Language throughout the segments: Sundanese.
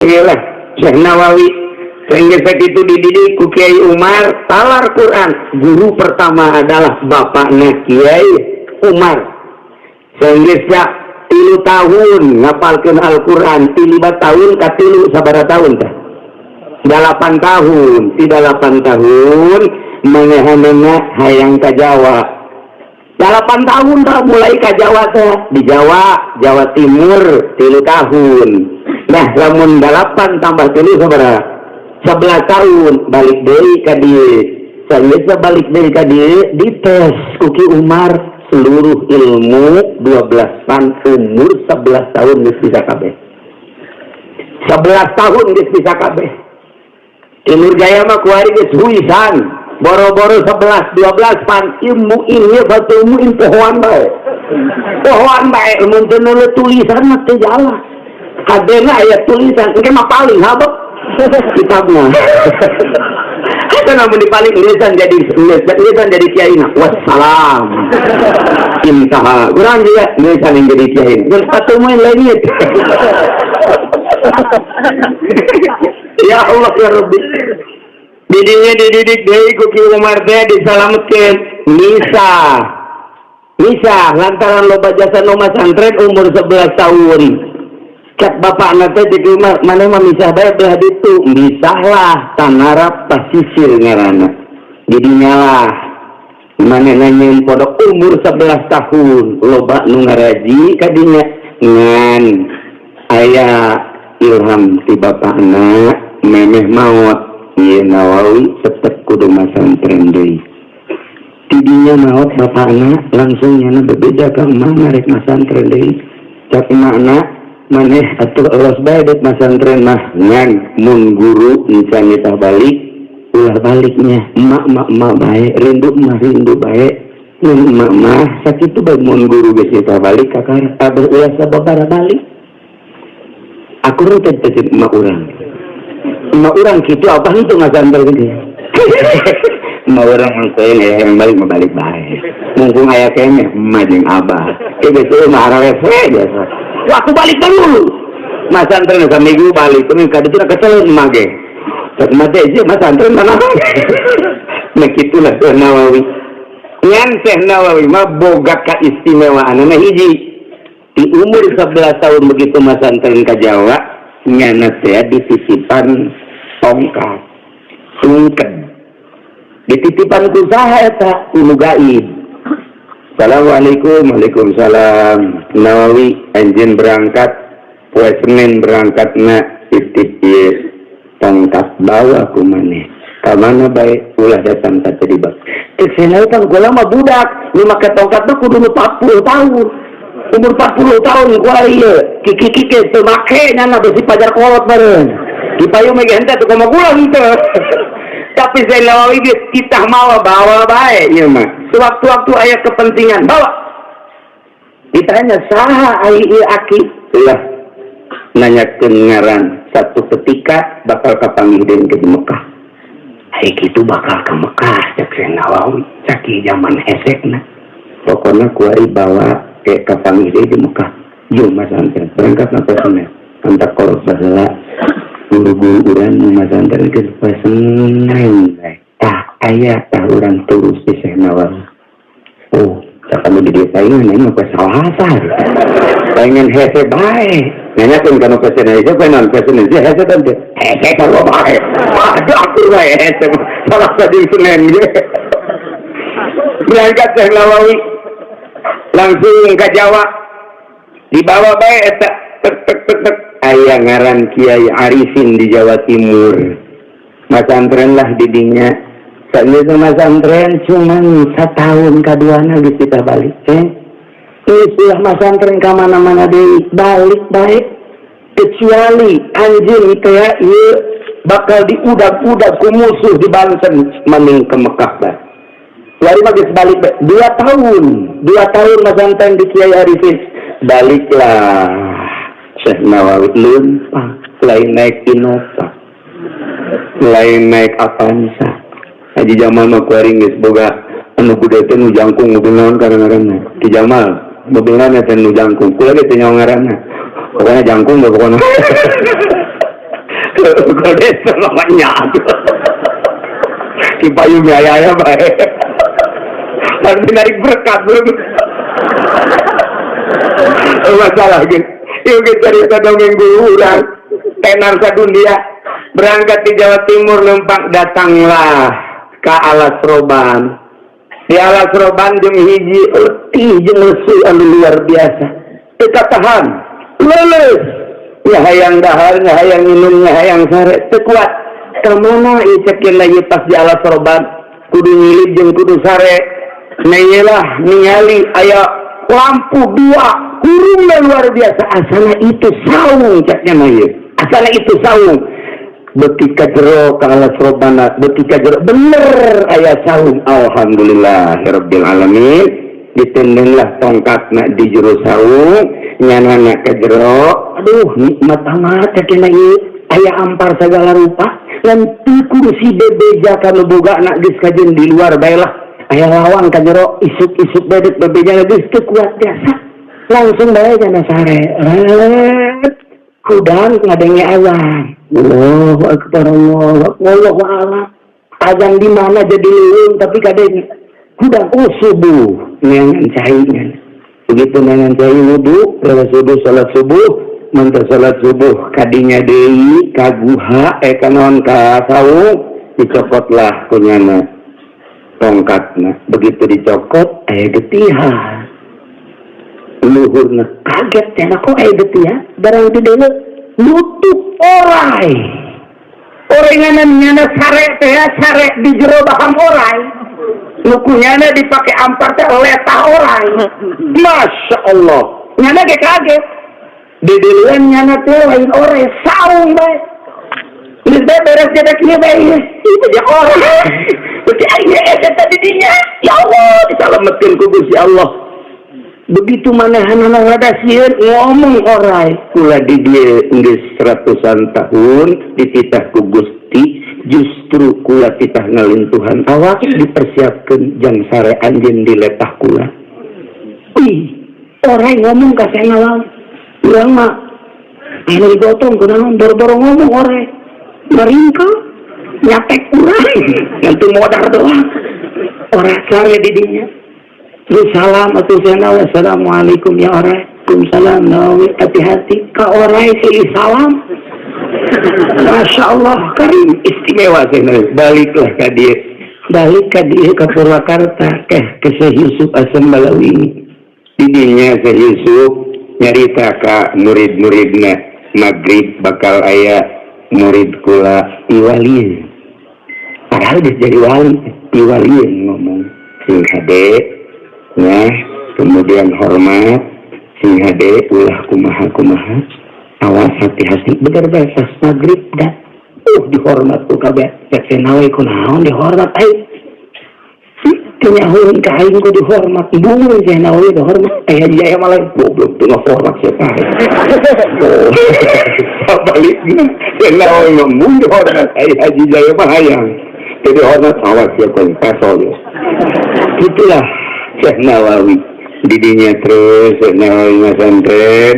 Iyalah Syekh Nawawi sehingga sakitu dididik ku Kiai Umar talar Quran. Guru pertama adalah bapaknya Kiai Umar. Sehingga 3 tahun ngapalkeun Al-Quran, 5 tahun ka 3 sabaraha tahun teh? 8 tahun. Di 8 tahun manehna hayang ka Jawa. 8 tahun dah mulai ke Jawa teh. Di Jawa, Jawa Timur 3 tahun. Nah, lamun 8 tambah 3 sabaraha? 11 tahun. Balik deui ka dieu. Sageus balik deui ka dieu, dites ku Ki Umar seluruh ilmu 12 fan. Umur 11 tahun geus bisa kabeh. 11 tahun geus bisa kabeh. Timur Jaya mah kuari geus huisan boro-boro 11 12 pan ilmu ini batu ilmu ini pohoan bae, pohoan bae. Ilmu teu tulisan mah teu jalan. Kadena aya tulisan engke mah paling habek kitabna. Eta namun dipaling lisan jadi lisan jadi kiai na wassalam intaha. Kurang juga lisan yang jadi kiai dan atuh main leungit. Ya Allah ya Rabbi, didinya dididik deui ku Ki Umar teh, disalametkeun Nisa. Nisa lantaran loba jasa nu masantren. Umur 11 tahun cek bapakna teh di Umar, "Maneh mah misah bae belah ditu." Misahlah Tanara Pasisir ngaranna. Didinya lah manehna nyieun pondok. Umur 11 tahun loba nu ngaraji kadinya. Ngan aya ilham ti bapakna memeh maot, ieu Nawawi tetep kudu masantren deui. Tidinya maot bapakna, langsung nyana bebeja ka emak, rek masantren deui. Cak emakna, "Maneh atuh elos bae dek masantren mah, ngan mun guru encan nitah balik ulah baliknya. Emak emak emak bae, rindu mah rindu bae, mun emak mah sakitu bae. Mun guru geus nitah balik kakara abah ulah sababara balik." Aku rutut teh emak urang, emak urang kitu. Abah itu ngasantren gitu, emak urang teh yang balik mah balik bae, mumpung aya keneh emak jeung abah. Ieu geus mah ararese biasa waktu balik dulu masantren saminggu balik ini kaditu kesel emak ge. Cek emak teh, "Ieu masantren mana?" Nah, kitulah Syekh Nawawi. Ngan Syekh Nawawi mah boga kaistimewaanana hiji. Di umur 11 tahun begitu masantren ka Jawa, nyana teh dititipan tongkat sungken. Dititipan ku saha eta? Ku nu gaib. "Assalamualaikum." "Waalaikumsalam." "Nawawi, anjeun berangkat poe Senin berangkatna, titip ieu tongkat, bawa ku maneh ka mana bae, ulah datang ka teu dibak." Cek Syekh kan kula mah budak nu make tongkat mah kudu nu 40 tahun. Umur 40 tahun gua ieu kiki-kiki teu make nyana, besi pajar kolot bareng dipayu mah ge henteu tuh komo gula henteu. Tapi Syekh Nawawi geus titah mawa, bawa bae ieu mah, sewaktu-waktu aya kepentingan bawa. Ditanya, "Saha ai ieu aki?" Lah, nanyakeun ngaran. Satu ketika bakal kapanggih deui ke Mekah. Ai kitu bakal ke Mekah cek Syekh Nawawi sakieu zaman hesekna. Pokoknya kuari bawa ke kapanggih deui di Mekah. Jom masantren berangkat napa Senin. Antak kolot baheula guru-guru urang nu masantren geus poe Senin. Tah aya tah urang terus di Syekh Nawawi. Oh, cak anu di dieu paingan ini mah poe Salasa. Paingan hese bae. Nanyakeun kana poe Senin itu poe naon? Poe Senin hese kan teh. Hese kalau bae. Waduh, aku bae hese Salasa jeung Senin ge. Berangkat Syekh Nawawi langsung ke Jawa, dibawa bae eta tek tek tek tek. Aya ngaran Kiai Arifin di Jawa Timur, masantren lah didinya. Sageus masantren cuman setahun kaduana geus kita balik eh. Istilah masantren ka mana-mana deui, balik bae, kecuali anjeun teh ieu bakal diudag-udag ku musuh di Banten mending ke Mekah bae. Lari mah geus balik bae. 2 tahun, 2 tahun masantren di Kiai Arifin, baliklah Syekh Nawawi leumpang, lain naik Innova, lain naik Avanza. Haji Jamal mah kuari geus boga anu gede teh nu jangkung. Mobil naon ngaranna Ki Jamal? Mobil naon teh nu jangkung? Kula ge teu nyaho ngaranna, pokoknya jangkung bae pokoknya. Kode namanya di payung ya ya bae. Harus narik berkat belum. Masalah gitu. Yuk kita cerita dongeng guru urang tenar sadunia, berangkat di Jawa Timur numpang, datanglah ke Alas Roban. Di Alas Roban jeung hiji letih jeung lesu anu luar biasa, teu tahan leuleus, nya hayang dahar, nya hayang minum, nya hayang sare, teu kuat. Ka mana ieu cekin ieu? Pas di Alas Roban kudu ngilip jeung kudu sare. Nah, iyalah ningali aya lampu dua kurungna luar biasa, asana itu saung ceknya mah ieu, asana itu saung. Beuki ka jero ka Alas Robana, beuki ka jero, bener aya saung. Alhamdulillahirabbil alamin. Ditendenglah tongkatna di jero saung, nyanana ka jero. Aduh, nikmat amat cekna ieu, aya ampar segala rupa ngan teu kudu si bebeja ka nu bogana, geus kajeun di luar bae lah, aya lawang ka jero, isuk-isuk bedek bebeja. Geus teu kuat biasa, langsung bae kana sare. Ret hudang ngadenge azan. Allahu akbar, Allahu akbar, Allahu a'lam azan di mana jadi leuweung, tapi kadang hudang, oh, subuh. Neangan cai nya, begitu neangan cai, wudu, lewat subuh, salat subuh. Mun salat subuh, kadinya deui ka guha, eh, ka naon, ka saung, dicokotlah ku nyana tongkatna. Begitu dicokot, aya getihan luhurna. Kaget ya, kok aya getihan barang di dulu nutup orai. Orai nganan nyana sare teh ya, sare di jero baham orai. Nu ku nyana dipake ampar teh letah orai. Masya Allah, nyana ge kaget. Di duluan nyana teh lain orai, saung bae. Geus bae beres jadi kieu bae. Ieu dia orai. Berarti aya eta tadi dinya. Ya Allah, disalametkeun ku Gusti Allah. Begitu manehanana rada sieun, ngomong orai, kula di dieu geus ratusan tahun dititah ku Gusti, justru kula titah ngalintuhan awak dipersiapkeun jang sare anjeun di letah kula. Ih, orai ngomong ka saya ngawang. Urang mah anu digotong kunaon, boro-boro ngomong, orai meringkel nyapek urang ngantu modar doang. Orai sare di dinya. Terus salam atuh sana, wassalamualaikum ya orai. Waalaikumsalam Nawawi, hati-hati ka orai silih salam. Masya Allah, karim istimewa saya. Baliklah ka dia, balik ka dia ke Purwakarta ke Syekh Yusuf Asam Balawi. Didinya Syekh Yusuf nyarita ka murid-muridna, maghrib bakal aya murid kula iwalieun. Padahal dia jadi wali, iwalieun ngomong sing hade ya, kemudian hormat sing hade, ulah kumaha kumaha, awas, hati-hati. Bener bae, pas maghrib dah dihormat ku kabeh. Cek nawe, kunaon dihormat aing? Kenyahuin ka aing ku dihormat? Bungung sih nawe dihormat. Eh, Haji Jaya malah goblok tuh, ngehormat siapa? Oh, balik nawe ngomong dihormat, ai Haji Jaya mah hayang jadi hormat, awas ya kon pasol ya. Itulah Syekh Nawawi didinya. Terus Syekh Nawawi masantren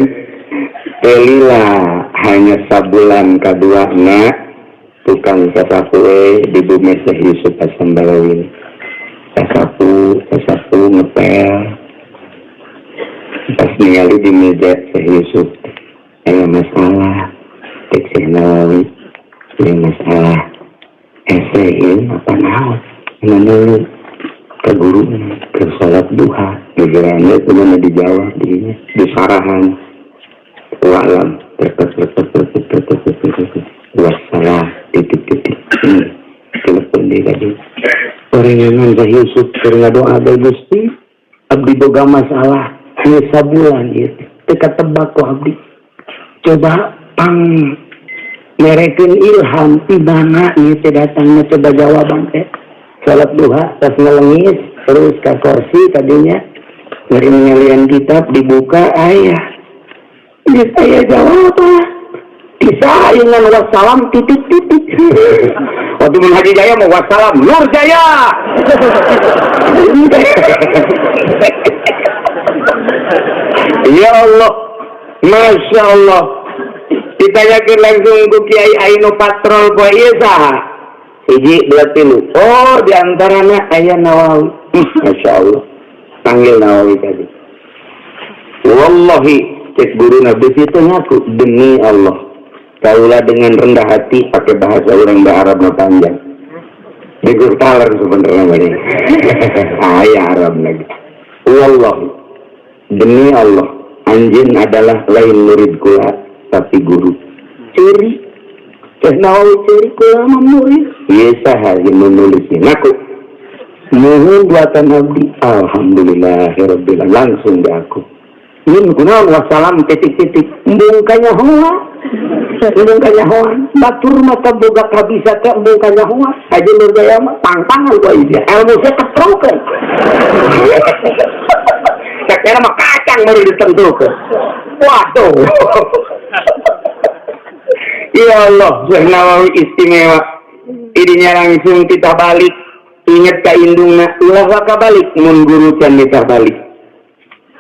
telila, hanya sabulan kaduana tukang sasapu di bumi Syekh Yusuf Hasan Balawi, sasapu sasapu ngepel. Pas ningali di meja Syekh Yusuf aya masalah, cek Syekh Nawawi, ini masalah esein apa naon? Menurut ke guru ke sholat duha negaranya itu mana dijawab dirinya di sarahan walam terus terus terus terus terus terus, wassalam titik titik. Ini telepon dia tadi orang yang Syekh Yusuf keur ngadoa bae, Gusti, abdi boga masalah ieu sabulan ieu teu katebak ku abdi, coba pang merekeun ilham di mana ieu teh datangna, coba jawaban teh. Salat duha pas ngelengis terus ka kursi tadinya dari ngalian kitab dibuka, aya geus aya jawaban bisa dengan wassalam titik titik. Waktu mun Haji Jaya mau wassalam Nur Jaya. Ya Allah, Masya Allah. Ditanyakeun langsung ku kiai anu patrol poe ieu, saha? Hiji, dua, tilu. Oh, di antaranya aya Nawawi. Masya Allah. Panggil Nawawi tadi. Wallahi, cek guru Nabi itu ngaku, demi Allah. Kaulah dengan rendah hati pakai bahasa orang Arab panjang. Digur taler sebenarnya ini. Ayah Arab lagi. Wallahi, demi Allah, anjeun adalah lain murid kula, tapi guru. Curi. Syekh Nawawi curi, kula mah murid. Iya, saha yang menulisnya? Ngaku. Muhun buatan abdi. Alhamdulillahirabbil, langsung diaku. Ini kunaon, wassalam titik-titik. Embung kanyahoan. Embung kanyahoan. Batur mata boga kabisa teh embung kanyahoan. Haji Nurjaya mah pang-pangan ku ieu. Ilmu saya ketrokeun. Sakira mah kacang baru ditentukeun. Waduh. Ya Allah, Syekh Nawawi istimewa. Idinya langsung kita balik. Ingat ka indungna, ulah waka balik mun guru can kita balik.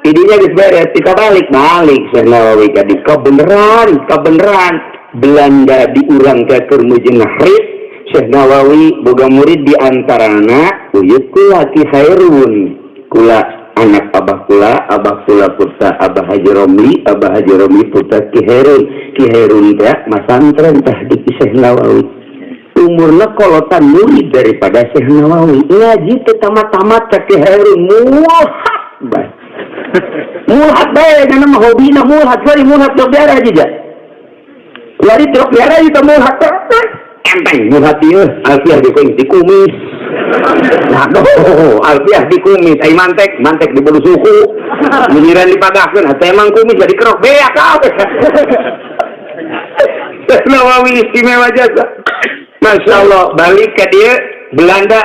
Idinya geus beres, kita balik, balik Syekh Nawawi tadi. Kebeneran, kebeneran Belanda diurang ke keur Nahrit. Syekh Nawawi boga murid di antarana uyut kula, Ki Khairun. Kula anak abah kula, abah kula putra Abah Haji Romli, Abah Haji Romli putra Ki Hairun. Ki Hairun teh masantren tah di Syekh Nawawi. Umurna kolotan murid daripada Syekh Nawawi. Ngaji teh tamat-tamat ka Ki Hairun mulhat bae. Mulhat bae kana mah hobina mulhat, sorry mulhat dok biara aja ja. Lari dok biara itu mulhat. Enteng mulhat ieu, alfiah di di kumis. Aduh, alfiah di kumis, ai mantek, mantek di bulu suku. Giliran dipagahkeun, atuh emang kumis jadi kerok beak kabeh. Syekh Nawawi istimewa jasa. Masya Allah, balik ke dia Belanda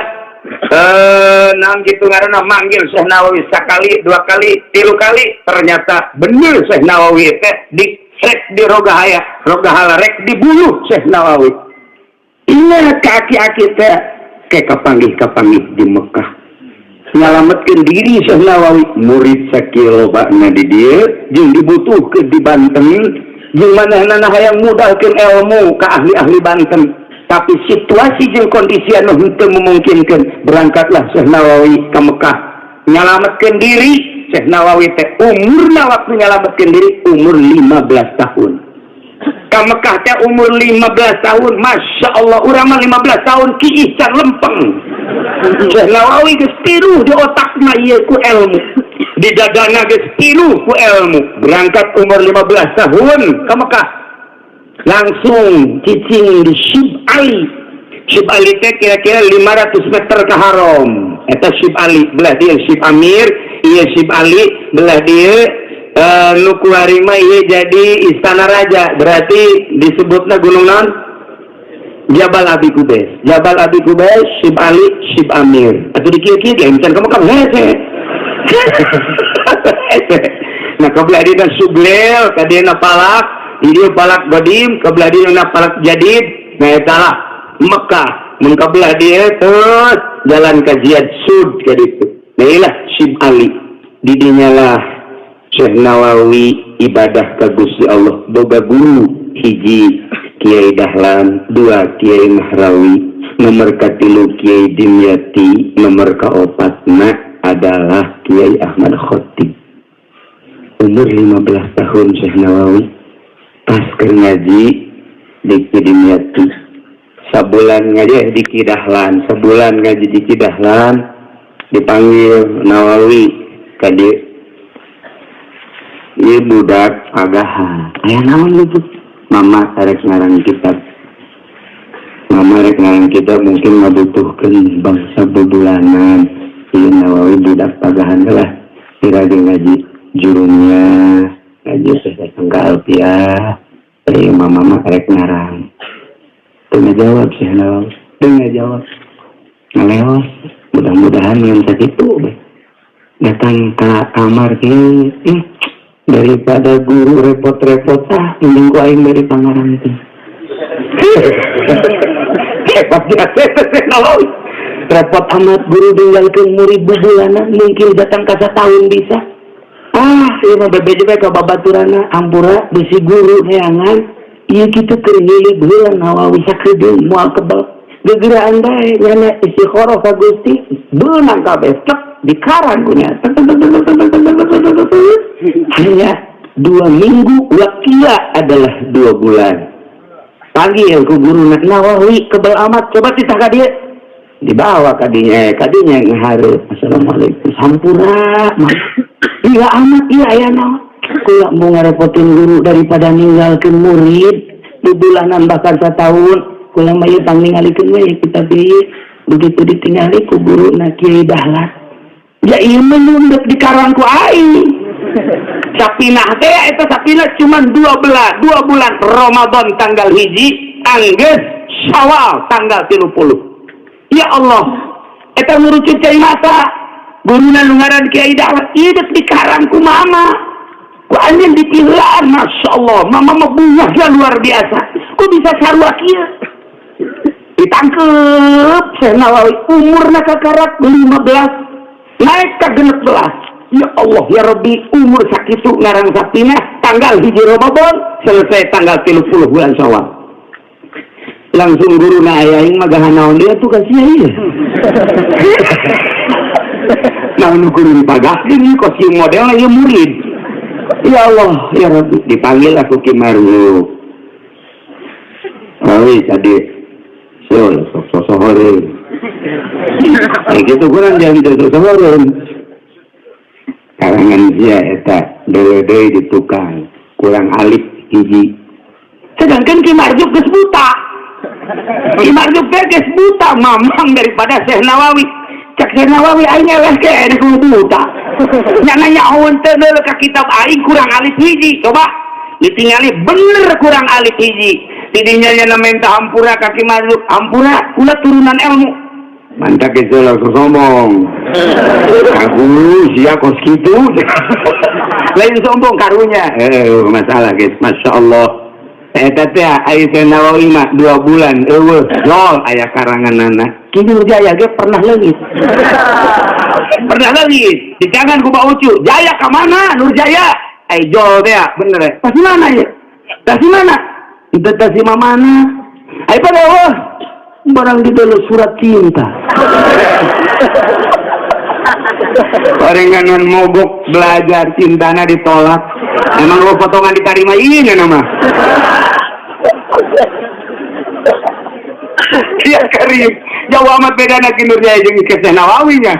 nang gitu ngaranna manggil Syekh Nawawi sekali, dua kali, tilu kali, ternyata bener Syekh Nawawi teh di rek di rogahaya, rogahala rek dibunuh Syekh Nawawi. Ingat kaki-aki teh kayak kapanggih-kapanggih di Mekah. Nyalametkeun diri Syekh Nawawi, murid sakieu lobana di dieu jeung dibutuhkeun di Banten, jeung manehna hayang mudalkeun ilmu ka ahli-ahli Banten. Tapi situasi jeung kondisi anu henteu memungkinkan, berangkatlah Syekh Nawawi ke Mekah. Nyalametkeun diri Syekh Nawawi teh umurna waktu nyalametkeun diri umur 15 tahun. Ke Mekah teh umur 15 tahun, Masya Allah, urang mah 15 tahun kiih can lempeng. Syekh Nawawi geus tiru di otakna ieu ku ilmu. Di dadana geus tiru ku ilmu. Berangkat umur 15 tahun ke Mekah. Langsung cicing di Syib Ali. Syib Ali teh kira-kira 500 meter ke Haram. Eta Syib Ali, belah dia Syib Amir, iya Syib Ali, belah dia nu kuari mah ieu jadi istana raja. Berarti disebutna gunung naon? Jabal Abi Kubais. Jabal Abi Kubais, Syib Ali, Syib Amir. Atau di kieu-kieu ge can kamu kamu hese. Nah, kebelah dia Suglel, ka dieu palak, di dieu palak Qadim, kebelah dia palak Jadid. Nah, eta lah Mekah. Mun kabelah dia terus jalan ke Ziyad Sud ka ditu. Nah, ilah Syib Ali. Di dinya lah Syekh Nawawi ibadah ka Gusti Allah, boga guru hiji Kiai Dahlan, dua Kiai Mahrawi, nomor katilu Kiai Dimyati, nomor kaopatna adalah Kiai Ahmad Khatib. Umur 15 tahun Syekh Nawawi pas keur ngaji di Kiai Dimyati. Sabulan ngaji di Ki Dahlan, sebulan ngaji di Ki Dahlan, dipanggil Nawawi ka dieu. Ieu budak pagahan. Aya naon lu? Mama rek ngarang kitab. Mama rek ngarang kitab mungkin ngabutuhkeun bangsa bubulanan. Ieu Nawawi budak pagahan lah. Kira ngaji jurumnya, ngaji teh datang ke Alfiah. Ieu mama mah rek ngarang. Teu ngajawab sih Nawawi. Teu ngajawab. Ngaleos. Mudah-mudahan yang sakitu we. Datang ke kamar kieu, daripada guru repot-repot, ah, mending ku aing dari pangarang teh. Repot Nawawi. Repot amat guru tinggalkeun murid bubulanan, mungkin datang ka satahun bisa. Ah, ieu mah bebeje bae ka babaturana, ampura bisi guru neangan. Ieu kitu keur nyilib heula Nawawi sakedeung moal kebal. Gegeraan bae nyana istikharah ka Gusti, beunang kabeh tek dikarang ku nya. Hanya 2 minggu, wakia adalah 2 bulan. Panggil ku guru Nawawi, kebal amat, coba titah ka dia. Dibawa kadinya, kadinya ngahareup. Assalamualaikum, sampura. Iya amat, iya aya naon? Kula mau ngarepotin guru daripada ninggalkeun murid di bulanan bahkan setahun. Kula mah ieu pang ningalikeun we kitab ieu. Begitu ditingali ku guru na, Kiai Dahlan. Ya ieu mah nu dikarang ku aing. Sapinah teh eta sapinah cuma 2 bulan, 2 bulan Ramadan tanggal 1, anggeus Syawal tanggal 30. Ya Allah, eta ngurucut cai mata. Guruna nu ngaran Kiai Dahlan, ieu deuk dikarang ku mama. Ku anjeun dipilihan, Masya Allah, mama mah bungahnya luar biasa. Ku bisa sarua kieu? Ditangkep Syekh Nawawi umurna kakarak 15 naik ke 16. Ya Allah ya Rabbi, umur sakitu ngarang sapinah tanggal 1 Ramadan, selesai tanggal 30 bulan Syawal. Langsung guru na aya aing mah gahan naon dia tuh kasih ieu. Nah, nu kudu dipagahkeun ieu kos ieu modelna ieu murid. Ya Allah ya Rabbi, dipanggil aku Ki Marzuq. Oh, tadi so sok sosohore. Kayak gitu kurang jangan sosohore. Karangan sia eta dewe deui di tukang kurang alif hiji. Sedangkan Ki Marzuq geus buta. Ki Marzuq teh geus buta mamang daripada Syekh Nawawi. Cek Syekh Nawawi, aing eleh ke kudu buta. Nya nanya teu deuleu ka kitab aing kurang alif hiji. Coba ditingali bener kurang alif hiji. Tidinya nya minta hampura ka Ki Marzuq, hampura kula turunan ilmu. Mantap itu langsung sombong. Aku sia kos kitu. Lain sombong karunya. Eh, masalah guys, Masya Allah. Eta teh aya Syekh Nawawi mah 2 bulan eueuh nol aya karanganana. Ki Jaya ge pernah leungit. Pernah leungit. Dicangan ku Pak Ucu. Jaya ka mana? Nur Jaya. Ai jol teh bener ya. Pasti mana ya? Pasti mana? Itu tasi mana? Ai pada wah barang di dalam surat cinta. Orengan mogok belajar cintana ditolak. Emang lo potongan diterima ini nama. Ya Karim, jauh amat beda nak Nur Jaya jeung Syekh Nawawi nya.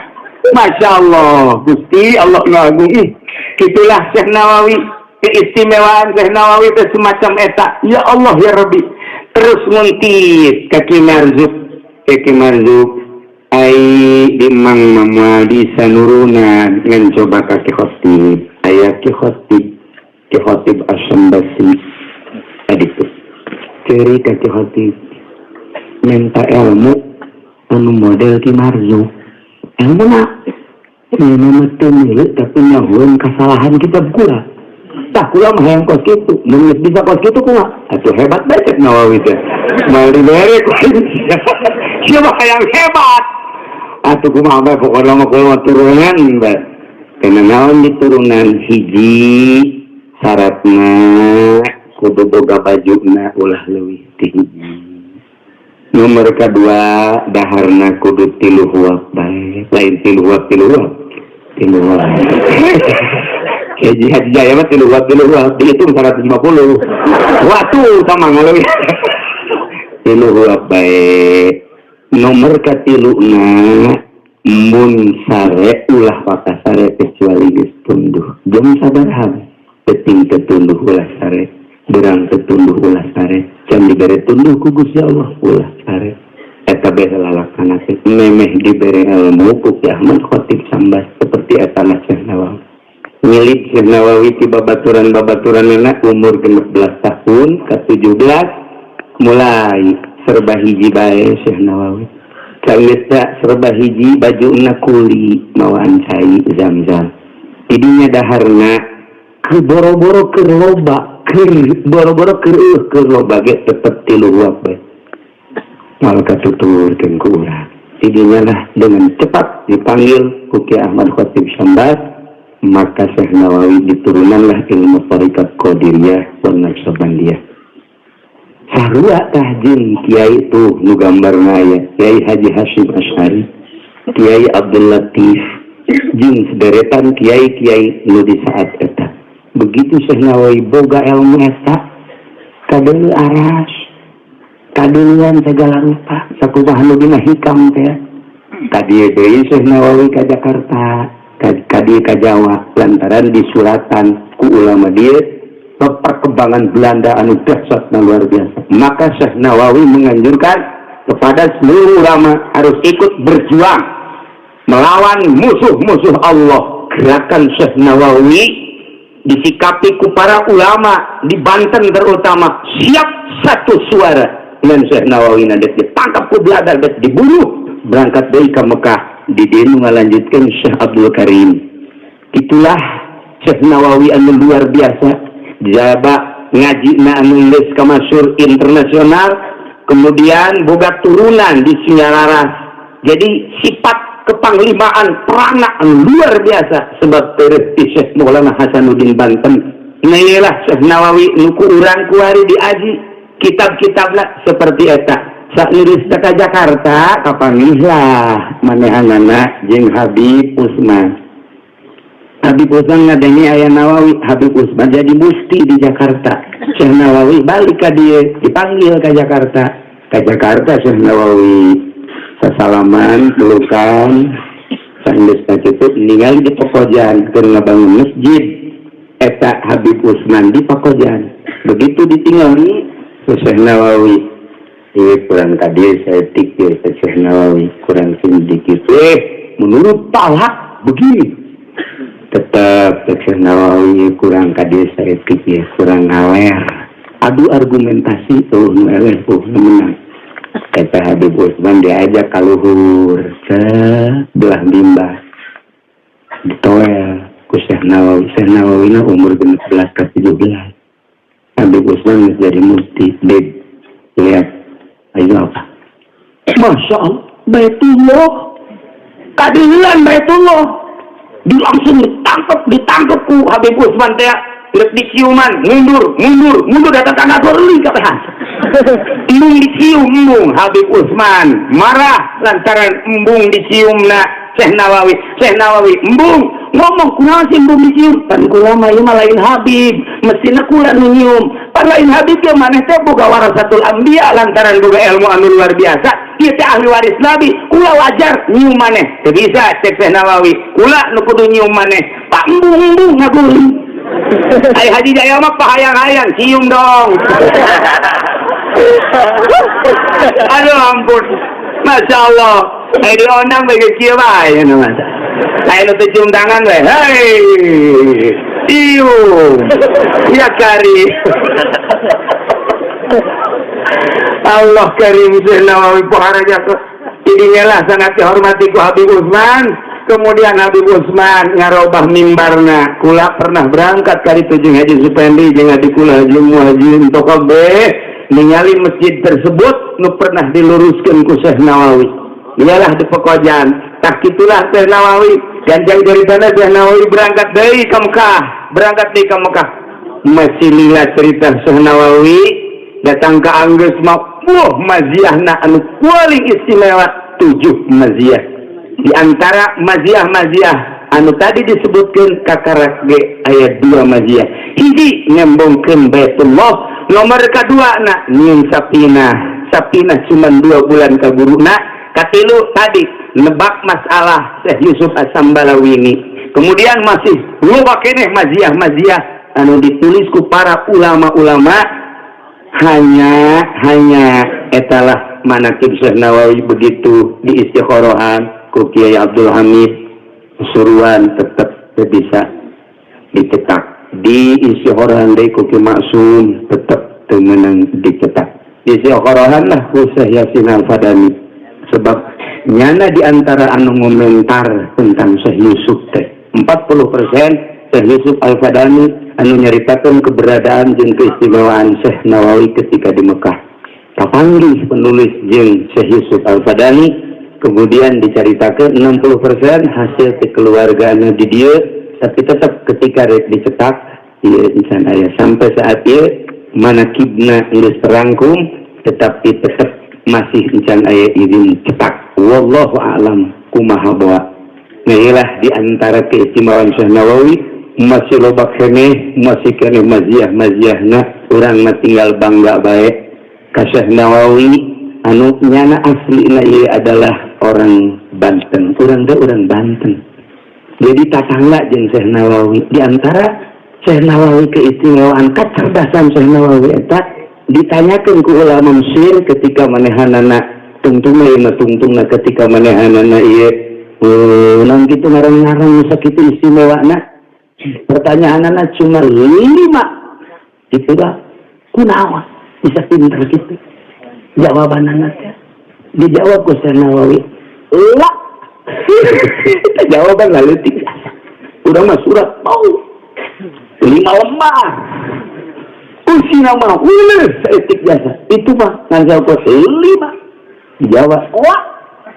Masya Allah, Gusti Allah ngagung. Ih, itulah Syekh Nawawi, keistimewaan Syekh Nawawi itu semacam eta. Ya Allah ya Rabbi. Terus nguntit ka Ki Marzuq, ka Ki Marzuq. Ai di mang mama di sanurunan ngan coba ka Ki Khotib. Aya Ki Khotib, Ki Khotib Asy-Syambasi. Tadi tuh. Ceri ka Ki Khotib. Minta ilmu anu model Ki Marzuq. Ilmu na ini mah teu milu tapi nyahoeun kesalahan kitab kula. Tah kula mah hayang kos kitu, mun geus bisa kos kitu kumaha? Atuh hebat bae cek Nawawi teh. Moal dibere ku siapa hayang hebat. Atuh kumaha bae pokona mah kula mah turunan bae. Kana naon diturunan? Hiji syaratna kudu boga bajuna ulah leuwih ti hiji. Nomor kedua daharna kudu tilu huap bae, lain tilu huap tilu huap. Tilu huap. Haji Haji Jaya mah tilu huap tilu huap dihitung 150. Waktu sama ngaleuwih. Tilu huap bae. Nomor katiluna mun sare ulah pakasare kecuali geus tunduh. Jam sabaraha penting ketunduh ulah sare. Berang ketunduh ulah sare. Can dibere tunduh ku Gusti Allah ulah sare. Eta bae lalakana teh memeh dibere ilmu ku Ki Ahmad Khatib Sambas seperti eta lah Syekh Nawawi. Ngilid Syekh Nawawi ti babaturan-babaturanana umur 16 tahun ke 17 mulai serba hiji bae Syekh Nawawi. Sanggeusna serba hiji bajuna kuli mawaan cai zam-zam. Tidinya daharna ke boro-boro keur loba, keur boro-boro keur keur loba ge tetep tilu huap bae. Moal katuturkeun ku urang. Tidinya lah dengan cepat dipanggil ku Ki Ahmad Khatib Sambas, maka Syekh Nawawi diturunanlah ilmu tarikat Qadiriyah wa Naqsyabandiyah. Sarua tah jeung kiai tuh nu gambarna aya Kiai Haji Hasyim Asy'ari, Kiai Abdul Latif, jeung sederetan kiai-kiai nu di saat eta. Begitu Syekh Nawawi boga ilmu eta, kadeuleu aras, kadeuleuan segala rupa, sakumaha nu dina hikam teh. Ka dieu deui Syekh Nawawi ka Jakarta, ka dieu ka Jawa, lantaran disuratan ku ulama dieu perkembangan Belanda anu dahsyat dan luar biasa. Maka Syekh Nawawi menganjurkan kepada seluruh ulama harus ikut berjuang melawan musuh-musuh Allah. Gerakan Syekh Nawawi disikapi ku para ulama di Banten terutama siap satu suara dengan Syekh Nawawi. Nanti ditangkap ku Belanda dan dibunuh, berangkat dari ke Mekah, di dieu ngalanjutkan Syekh Abdul Karim. Itulah Syekh Nawawi anu luar biasa. Jaba ngaji na anu geus kamasyhur internasional, kemudian boga turunan di Singararas, jadi sifat kepanglimaan perana anu luar biasa sebab terus ti Syekh Maulana Hasanuddin Banten. Nah, iyalah Syekh Nawawi nu ku urang kuari diaji kitab-kitabna seperti eta. Saat nulis ka Jakarta, kapanggih lah manehanana jeung Habib Usman. Habib Usman ngadenge aya Nawawi. Habib Usman jadi mufti di Jakarta. Syekh Nawawi balik ka dieu, dipanggil ke Jakarta. Ke Jakarta Syekh Nawawi sasalaman, pelukan, saenggeus kitu ningali di Pekojan keur ngabangun masjid eta Habib Usman di Pakojan. Begitu ditinggali Syekh Nawawi, ieu kurang ka dieu saeutik ieu. Syekh Nawawi kurang sedikit, menurut talak begini. Tetap Syekh Nawawi kurang ka dieu saeutik ya, kurang ngaler. Adu argumentasi tuh, nu eleh tuh nu menang. Eta Habib Usman diajak ka luhur belah mimbar, ditoel ku Syekh Nawawi. Syekh Nawawi na umur 16 ke 17, Habib Usman jadi mufti. Beb, lihat ayo apa? Masya Allah, Baitullah, kadilan Baitullah. Di langsung ditangkap, ditangkap ku Habib Usman teh, rek diciuman, mundur, mundur, mundur, datang ka ngagorli kabehan. Embung dicium, embung. Habib Usman marah lantaran embung dicium na Syekh Nawawi. Syekh Nawawi embung ngomong, "Kunaon sih embung dicium? Pan kula mah ieu mah lain Habib, mestina kula nu nyium. Pan lain Habib ge maneh teh boga warasatul anbiya lantaran boga ilmu anu luar biasa. Ieu teh ahli waris Nabi, kula wajar nyium maneh." "Teu bisa," cek Syekh Nawawi, "kula nu kudu nyium maneh." Pak, embung-embung ngaguling. Ai Haji Jaya mah pahayang-hayang, cium dong. Aduh ampun. Masya Allah. Ai diondang bagi kieu bae nya masa. Ai nu teu cium tangan we. Hei. Cium. Ya kari. Allah karim. Syekh Nawawi pohara ke. Inilah sangat dihormati ku Habib Usman. Kemudian Habib Usman ngarobah mimbarna. Kula pernah berangkat kali tujuh Haji Supendi jeung adik kula Haji Muhaji untuk kabeh ningali masjid tersebut nu pernah diluruskan ku Syekh Nawawi. Ialah di Pekojan. Tak itulah Syekh Nawawi. Ganjang dari sana Syekh Nawawi berangkat dari ke Mekah, berangkat dari ke Mekah. Masih lila cerita Syekh Nawawi datang ke Anggus mah, wah, maziahna anu paling istimewa tujuh maziah. Di antara maziah-maziah anu tadi disebutkan kakarak ge aya dua maziah. Hiji, ngembongkeun Baitullah. Nomor kedua na nyieun sapinah, sapinah cuma 2 bulan ka guruna. Katilu tadi nebak masalah Syekh Yusuf As-Sambalawini. Kemudian masih loba keneh maziah-maziah anu ditulis ku para ulama-ulama. Hanya hanya etalah manakib Syekh Nawawi. Begitu di istikhorohan ku Kiai Abdul Hamid Suruan, tetap bisa dicetak. Di istikhorohan deui ku Ki Maksum, tetap teu meunang dicetak. Di istikhorohan lah ku Syekh Yasin Al-Fadani, sebab nyana di antara anu ngomentar tentang Syekh Yusuf teh 40% Syekh Yusuf Al-Fadani anu nyaritakeun keberadaan jeung keistimewaan Syekh Nawawi ketika di Mekah. Kapanggih penulis jeung Syekh Yusuf Al-Fadani, kemudian diceritakan 60% hasil kekeluargaan di dia, tapi tetap ketika rek dicetak ieu insan aya sampai saat ieu. Manakibna geus terangkum, tetapi tetap masih encan aya izin cetak. Wallahu a'lam kumaha bawa. Nah, di antara keistimewaan Syekh Nawawi masih loba keneh, masih keneh maziah maziahna. Urang mah tinggal bangga bae ka Syekh Nawawi anu nyana aslina ieu adalah orang Banten. Urang teh orang Banten, jadi tatangga jeung Syekh Nawawi. Di antara Syekh Nawawi, keistimewaan kecerdasan Syekh Nawawi eta ditanyakan ku ulama Mesir ketika manehanana tungtungna ieu mah, tungtungna ketika manehanana ieu naon kitu ngarang-ngarang sakitu istimewana. Pertanyaanana cuma lima itu lah, kunaon bisa pinter gitu? Jawabanana teh dijawab ku Syekh Nawawi lah, jawaban leutik. Udah mah surat mau lima lembar usina mah uleh saeutik jasa itu mah ngan jawab lima. Dijawab wah,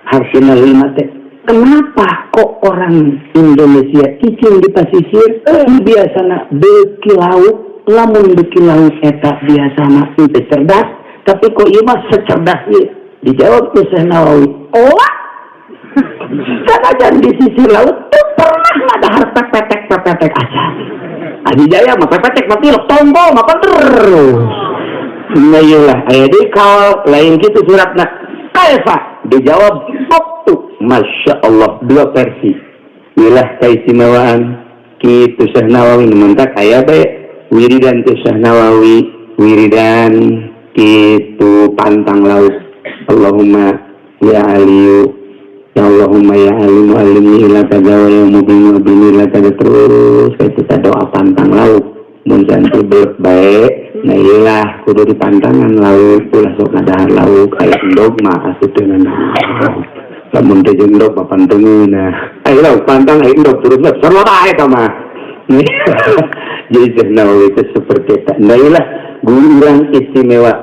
harusnya lima teh. Kenapa kok orang Indonesia cicing di pasisir biasana beuki laut? Lamun beuki laut eta biasana teu cerdas, tapi kok ieu mah secerdas ieu? Dijawab ku Syekh Nawawi, oh, sanajan di sisi laut teu pernah ngadahar pepetek pepetek acan. Adi Jaya mah pepetek mah tilok tombol mah terus. Nah, iyalah aya deui kaul lain kitu suratna. Kaifa? Dijawab waktu. Masya Allah, dua versi. Ilah keistimewaan kitu Syekh Nawawi. Mentak aya bae wiridan teh Syekh Nawawi, wiridan kitu pantang laut. Allahumma ya Aliyu ya Allahumma ya Alimu alimni ila kaza wa ya mubinu abini ila kaza, terus kayak kita doa pantang laut mun jantu belek bae. Nah, iyalah kudu dipantangan laut, ulah sok ngadahar lauk. Aya endog mah asup teu nanaon, lamun teu jeung endog mah pantengeun. Aya lauk pantang, aya endog terus mah sarua bae eta mah. Jadi Syekh Nawawi itu seperti itu. Nah, iyalah guru urang istimewa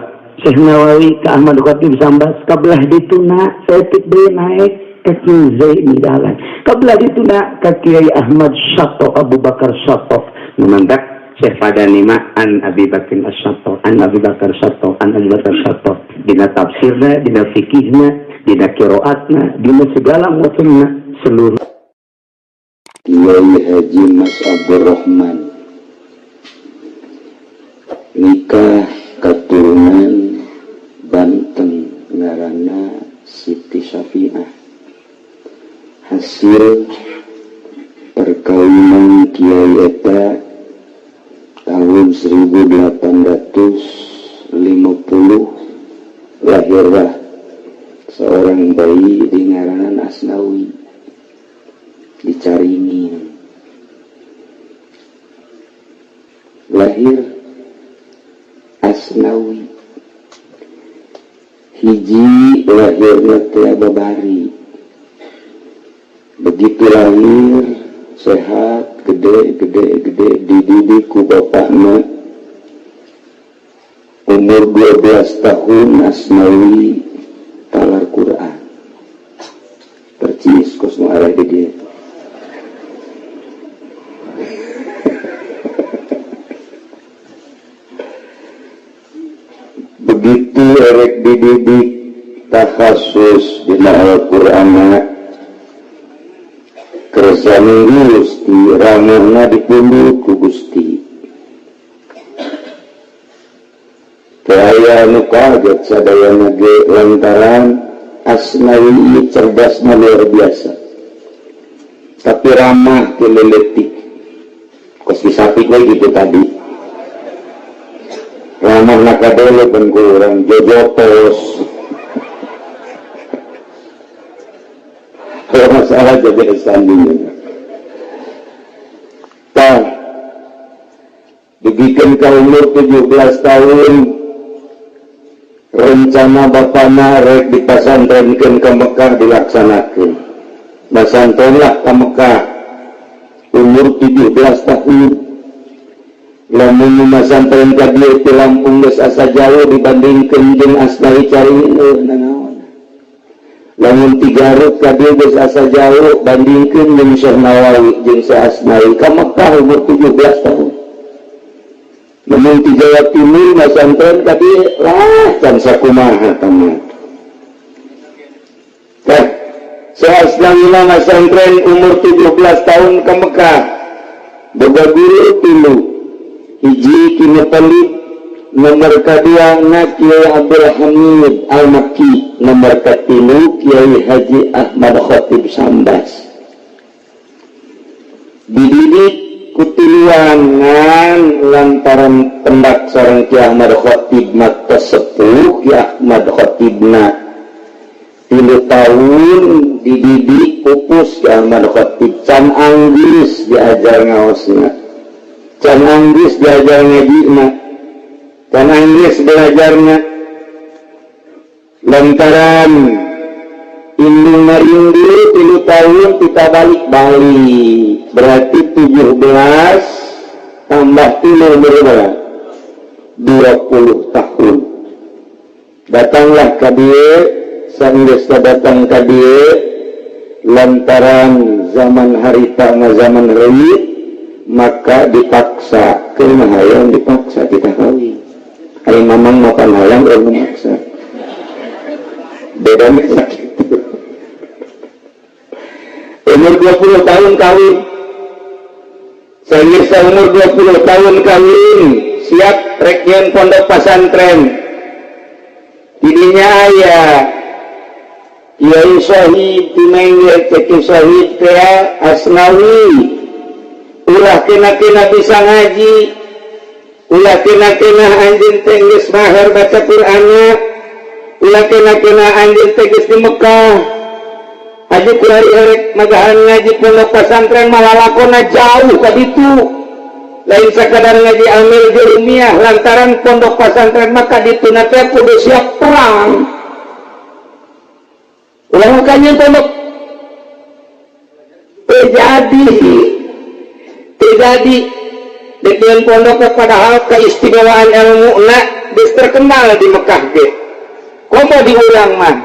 Syekh Nawawi ke Ahmad Khatib Sambas, kabelah dituna saeutik deui naik ke Kiai Zaini Dahlan, kabelah dituna ka Kiai Ahmad Syatto, Abu Bakar Syatto. Mantak Syekh Fadani mah an Abi Bakar As-Syatto, an Abi Bakar Syatto, an Abi Bakar Syatto, dina tafsirna, dina fikihna, dina qiraatna, dina segala macamna seluruh. Kiai Haji Mas Abdurrahman nikah keturunan Banten, ngaranna Siti Syafi'ah. Hasil perkawinan Kiai eta tahun 1850 lahirlah seorang bayi di ngaranan Asnawi, dicaringin. Lahir Asnawi hiji, lahirna teh babari. Begitu lahir sehat, gede gede gede, dididik ku bapakna. Umur 12 tahun Asnawi talar Quran percis kos nu arah di dieu. Begitu erek dididik takhasus dina Al-Qur'an, kersane Gusti ramana dipundhut ku Gusti. Teu aya anu kaget sadayana ge, lantaran Asnawi cerdasna luar biasa, tapi ramah ti leutik kos sapi we gitu tadi. Ramah nakadele pan ku urang jojotos. Kalau masalah jadi sandingan. Tah, dugikeun ka umur 17 tahun, rencana bapana rek dipasantrenkeun ke Mekah dilaksanakeun. Pasantrenlah ke Mekah umur 17 tahun. Lamun masantren ka dieu ti Lampung geus asa jauh dibandingkeun jeung Asnawi Caringin, eueuh nanaon. Lamun ti Garut ka dieu geus asa jauh bandingkeun jeung Syekh Nawawi jeung Syekh Asnawi ka Mekah umur 17 tahun. Namun di Jawa Timur masantren tadi lah can sakumaha tanya. Teh, saya Asnawina masantren umur 17 tahun ke Mekah. Boga guru tilu. Hiji Ki Muthalib, nomor kedua na Kiai Abdul Hamid Al-Makki, nomor ketilu Kiai Haji Ahmad Khatib Sambas. Dididik ku tiluan, ngan lantaran pendak sareng Ki Ahmad Khatib mata sepuh Ki Ahmad Khatibna 3 tahun dididik, pupus Ki Ahmad Khatib, can anggeus diajar ngaosna, can anggeus diajar ngajina, can anggeus belajarna, lantaran indung marindu 3 tahun kita balik-balik. Berarti 17 tambah tilu berapa? 20 tahun datanglah ka dieu. Sanggeusna datang ka dieu, lantaran zaman harita mah zaman reuit, maka dipaksa ke hayang, dipaksa kita kawin. Ari mamang makan hayang urang memaksa, bedanya sakit. Umur 20 tahun kawin. Saya umur 20 tahun kawin, siap rek pondok pesantren. Didinya aya Kiai Sohib di Mengge. Kiai Sohib teh, "Asnawi, ulah kena-kena bisa ngaji, ulah kena-kena anjeun teh geus mahir baca Qur'annya, ulah kena-kena anjeun teh geus di Mekah. Haji kuari erek magahan ngaji pondok pesantren, malah lakona jauh ka ditu, lain sekadar ngaji amil jurumiyah, lantaran pondok pesantren maka ditu teh kudu siap perang. Ulah makanya pondok." Terjadi terjadi dengan pondok, padahal keistimewaan ilmu na geus terkenal di Mekah ge. Komo diulang mah,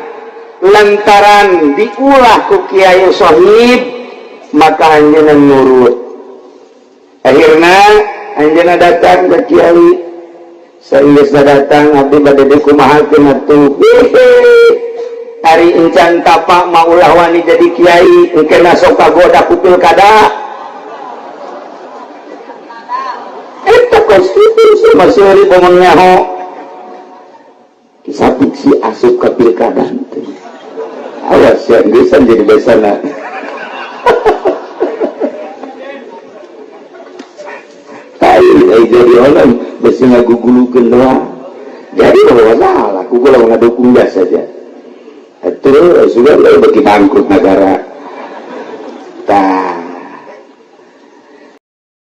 lantaran diulah ku Kiai Sohib, maka anjeunna nurut. Akhirnya anjeunna datang ke Kiai. Saenggeusna datang, "Abdi bade dikumahakeun atuh?" "Ari encan tapa mah ulah wani jadi kiai, engkena sok kagoda ku pilkada." Eta kos kitu sama seuri bomong nyaho kisah fiksi asup ke pilkada teh. Awas ya, geus jadi besana. Tai ai jadi orang besi ngagugulukeun doang. Jadi bahwa salah, ku kalau ngadukung gas saja. Terus sudah bagi bangkrut negara. Tah,